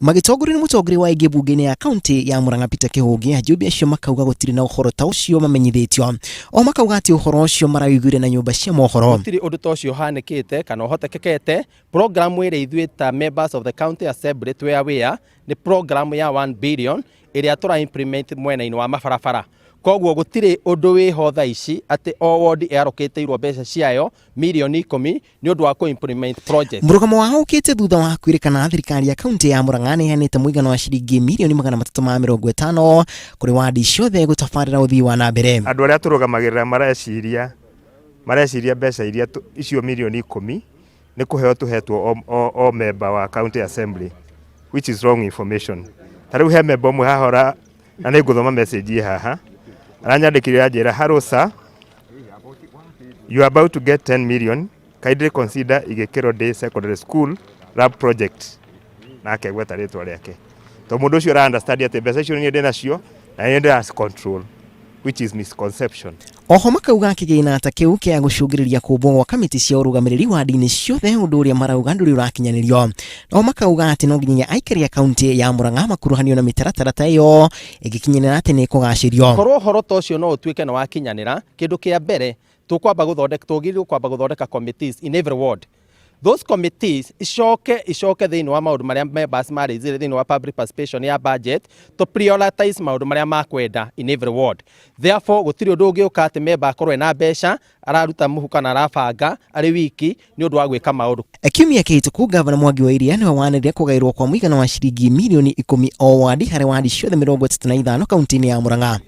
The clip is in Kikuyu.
Magĩtongorio nĩ mũtongoria wa aingĩ mbunge-inĩ ya kaunti ya Murang'a Peter Kĩhũngĩ, ajumbe acio makauga gũtirĩ na ũhoro ta ũcio mamenyithĩtio. O makauga atĩ ũhoro ũcio maraũiguire na nyũmba cia mohoro. Gũtirĩ ũndũ ta ũcio ũhanĩkĩte kana ũhotekekete. Program ĩrĩa ithuĩ ta members of the county assembly twĩ aware nĩ program ya 1 billion ĩrĩa tũra implement mwena-inĩ wa mabarabara. Koguo gũtirĩ ũndũ wĩho thaa ici atĩ o ward ĩarokĩtĩirwo mbeca ciayo mirioni 10 nĩ ũndũ wa kũ implement project. Mũrũgamo wao ũkĩte thutha wa kwĩrĩkana thirikari ya kaunti ya Murang'a nĩ ĩheanĩte mũigana wa ciringi mirioni 350 kũrĩ wadi ciothe gũtabarĩra ũthii wa na mbere. Andũ arĩa tũrũgamagĩrĩra mareciria mbeca iria icio mirioni 10 nĩ kũheo tũhetwo o member wa county assembly, which is wrong information. Ta rĩu he member ũmwe haha na nĩ ngũthoma message ĩ haha aranyandĩkire, anjĩra, "Hello sir, you are about to get 10 million. Kindly consider Igĩkĩro Day Secondary School lab project," na akegweta rĩtwa rĩake, to mũndũ ũcio ara understand atĩ mbeca icio niĩ ndĩnacio na niĩ ndĩra control, which is misconception. Oho makauga kĩgĩna ta kĩu kĩa gũcũngĩrĩria kũmbwo gwa kamĩtĩ cia ũrũgamĩrĩri wadi-inĩ ciothe, ũndũ ũrĩa marauga ndũrĩ ũrakinyanĩrio. Nao makauga atĩ no nginyagia aikari a kaunti ya Murang'a makuruhanio na mĩtaratara ta ĩyo ĩngĩkinyanĩra atĩ nĩ ĩkũgacĩrio. Korwo ũhoro ta ũcio no ũtuĩke nĩ wakinyanĩra, kĩndũ kĩa mbere tũkwamba gũthondeka, tũgĩrĩirwo kwamba gũthondeka committees in every ward. Those committees icoke thĩinĩ wa maũndũ marĩa members marĩizire thĩinĩ wa public participation ya budget, to prioritize maũndũ marĩa makwenda in every ward. Therefore, gũtirĩ ũndũ ũngĩũka atĩ member akorwo ena mbeca araruta mũhuko kana arabanga arĩ wiki nĩ ũndũ wa gwĩka maũndũ. Kiumia kĩhĩtũku, Gavana Mwangi wa Iria nĩwe wanĩrĩire kũgaĩrwo kwa mũigana wa ciringi mirioni 10 o wadi harĩ wadi ciothe 35 kaunti-inĩ ya Murang'a.